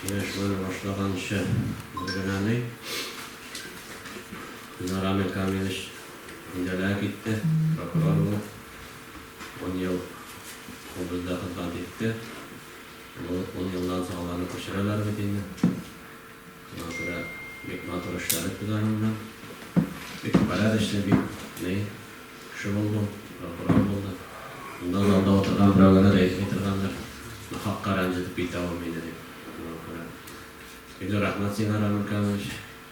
Киңәшмәне башлаганчы бер генә ни, безнең Рамил Камилович Минзәләгә китте, прокурор булып. Ун ел ул бездә хезмәт итте. Бу ун елдан соң аларны күчерәләр бит инде. Шуңа күрә бик матур эшләдек без аның белән. Бик порядочный, бик ни кеше булды ул, прокурор булды. Монда залда утырган берәү генә дә әйтми торгандыр, нахакка рәнҗетеп китә ул мине дип. Шуңа күрә бик зур рәхмәт сиңа, Рамил Камилович,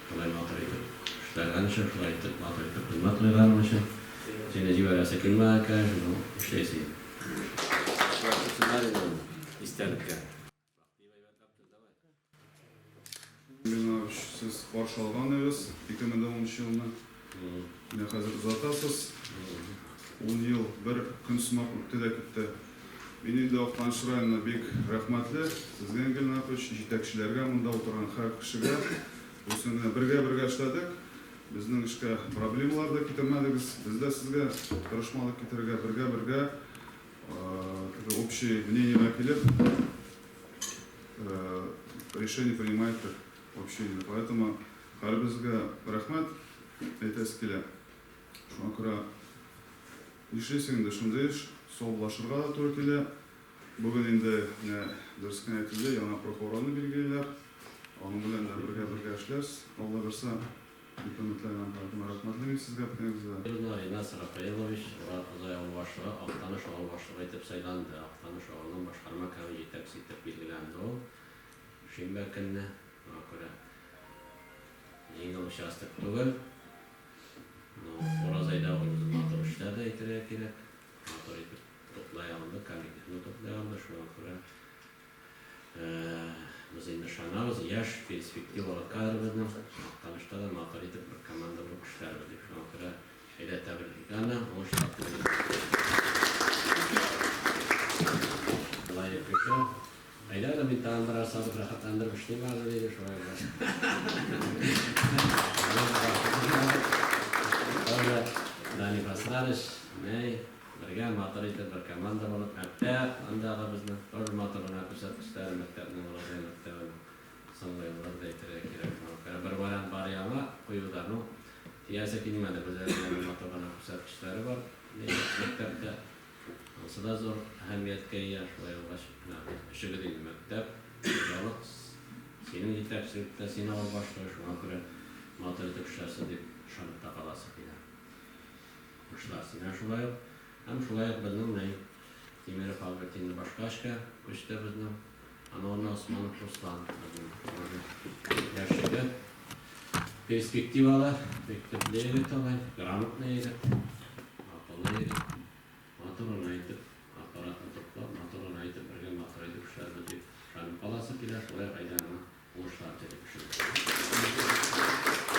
шулай матур итеп эшләгән өчен, шулай итеп матур итеп хезмәт куйганың өчен. Сине җибәрәсе килмәгән, конечно, но эшләйсе инде. Шулай итсеннәр инде аны, истәлеккә. Миңа сез каршы алган идегез 2010 нчы елны. Менә хәзер озатасыз. Ун ел бер көн сымак үтте дә китте. Мин инде Актаныш районына бик рәхмәтле. Сезгә, Энгель Нафович, җитәкчеләргә, монда утырган һәр кешегә. Дөресен генә, бергә-бергә эшләдек. Безнең эшкә проблемалар да китермәдегез. Без дә сезгә тырышмадык китерергә. Бергә-бергә теге общий мнениегә килеп, решение принимает как общение. Поэтому һәрберебезгә рәхмәт әйтәсе килә. Шуңа күрә нишлисең инде, шундый эш, саубуллашырга да туры килә. Бүген инде менә дөрес кенә әйтелде, яңа прокурорны билгелиләр. Аның белән дә бергә-бергә эшләрбез, Алла бирсә. Бик өметләнәм, поэтому рәхмәтле мин сезгә бөтенегезгә. Безнең Ринас Рафаилович Озай авылы башлыгы, Актаныш авылы башлыгы итеп сайланды. Актаныш авылының башкарма комитеты җитәкчесе итеп билгеләнде ул шимбә көнне. Шуңа күрә җиңел участок түгел. Но Уразайда ул үзе матур эшләде, әйтергә кирәк. Матур итеп туплый алды, коллективны туплый алды. Шуңа күрә Без инде ышанабыз, яшь, перспективалы кадр безнең. Актанышта да матур итеп бер команда булып эшләрбез дип. Шуңа күрә әйдә тәбриклик аны, уңышлар телибез. Лаек кеше. Әйдә әле, мин тагын бераз сатып рәхәтләндереп эшлим әле, диде. Шулай Тоже Даниф Асрарыч, Нәй. Бергә матур итеп бер команда булып, мәктәп, андагы безнең тоже матур гына күрсәткечләре мәктәпнең, Уразай мәктәбенең соңгы елларда әйтергә кирәк, шуңа күрә бер вариант бар яңа куюда, ну, тиясе килмәде, Гүзәлиянең матур гына күрсәткечләре бар мәктәптә, анысы да зур әһәмияткә ия, шулай булгач, менә өчегез инде мәктәп, хуҗалык, синең җитәкчелектә, син авыл башлыгы, шуңа күрә матур итеп эшләрсез дип ышанып та каласы килә. Кошлар синә шулай ук. Һәм шулай ук безнең нәй Тимеров Альберт инде башка эшкә күчте безнең. Аның орнына Усманов Руслан безнең тоже яшь егет. Перспективалы, бик төпле егет алай, грамотный егет, акыллы егет. Матур гына итеп аппаратны туплап, матур гына итеп бергә матур итеп эшләрбез дип ышанып каласы килә. Шулай ук әйдә.